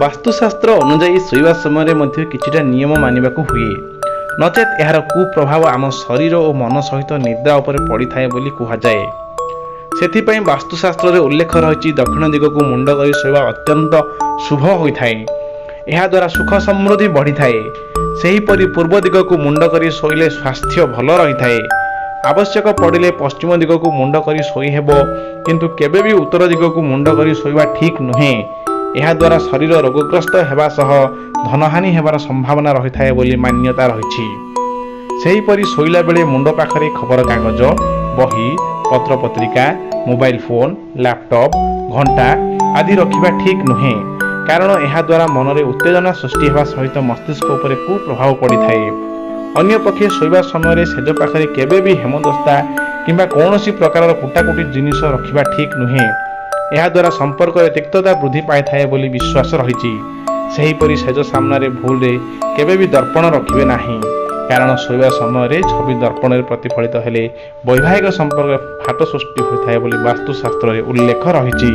ବାସ୍ତୁଶାସ୍ତ୍ର ଅନୁଯାୟୀ ଶୋଇବା ସମୟରେ ମଧ୍ୟ କିଛିଟା ନିୟମ ମାନିବାକୁ ହୁଏ, ନଚେତ୍ ଏହାର କୁପ୍ରଭାବ ଆମ ଶରୀର ଓ ମନ ସହିତ ନିଦ୍ରା ଉପରେ ପଡ଼ିଥାଏ ବୋଲି କୁହାଯାଏ। ସେଥିପାଇଁ ବାସ୍ତୁଶାସ୍ତ୍ରରେ ଉଲ୍ଲେଖ ରହିଛି, ଦକ୍ଷିଣ ଦିଗକୁ ମୁଣ୍ଡ କରି ଶୋଇବା ଅତ୍ୟନ୍ତ ଶୁଭ ହୋଇଥାଏ। ଏହାଦ୍ୱାରା ସୁଖ ସମୃଦ୍ଧି ବଢ଼ିଥାଏ। ସେହିପରି ପୂର୍ବ ଦିଗକୁ ମୁଣ୍ଡ କରି ଶୋଇଲେ ସ୍ୱାସ୍ଥ୍ୟ ଭଲ ରହିଥାଏ। ଆବଶ୍ୟକ ପଡ଼ିଲେ ପଶ୍ଚିମ ଦିଗକୁ ମୁଣ୍ଡ କରି ଶୋଇ ହେବ, କିନ୍ତୁ କେବେ ବି ଉତ୍ତର ଦିଗକୁ ମୁଣ୍ଡ କରି ଶୋଇବା ଠିକ୍ ନୁହେଁ। ଏହାଦ୍ୱାରା ଶରୀର ରୋଗଗ୍ରସ୍ତ ହେବା ସହ ଧନହାନି ହେବାର ସମ୍ଭାବନା ରହିଥାଏ ବୋଲି ମାନ୍ୟତା ରହିଛି। ସେହିପରି ଶୋଇଲା ବେଳେ ମୁଣ୍ଡ ପାଖରେ ଖବରକାଗଜ, ବହି, ପତ୍ରପତ୍ରିକା, ମୋବାଇଲ ଫୋନ୍, ଲାପଟପ୍, ଘଣ୍ଟା ଆଦି ରଖିବା ଠିକ୍ ନୁହେଁ, କାରଣ ଏହାଦ୍ୱାରା ମନରେ ଉତ୍ତେଜନା ସୃଷ୍ଟି ହେବା ସହିତ ମସ୍ତିଷ୍କ ଉପରେ କୁପ୍ରଭାବ ପଡ଼ିଥାଏ। ଅନ୍ୟପକ୍ଷେ ଶୋଇବା ସମୟରେ ଶେଯ ପାଖରେ କେବେ ବି ହେମଦସ୍ତା କିମ୍ବା କୌଣସି ପ୍ରକାରର କୁଟାକୁଟି ଜିନିଷ ରଖିବା ଠିକ୍ ନୁହେଁ। ଏହାଦ୍ୱାରା ସମ୍ପର୍କରେ ତିକ୍ତତା ବୃଦ୍ଧି ପାଇଥାଏ ବୋଲି ବିଶ୍ୱାସ ରହିଛି। ସେହିପରି ଶେଯ ସାମ୍ନାରେ ଭୁଲରେ କେବେ ବି ଦର୍ପଣ ରଖିବେ ନାହିଁ, କାରଣ ଶୋଇବା ସମୟରେ ଛବି ଦର୍ପଣରେ ପ୍ରତିଫଳିତ ହେଲେ ବୈବାହିକ ସମ୍ପର୍କରେ ଫାଟ ସୃଷ୍ଟି ହୋଇଥାଏ ବୋଲି ବାସ୍ତୁଶାସ୍ତ୍ରରେ ଉଲ୍ଲେଖ ରହିଛି।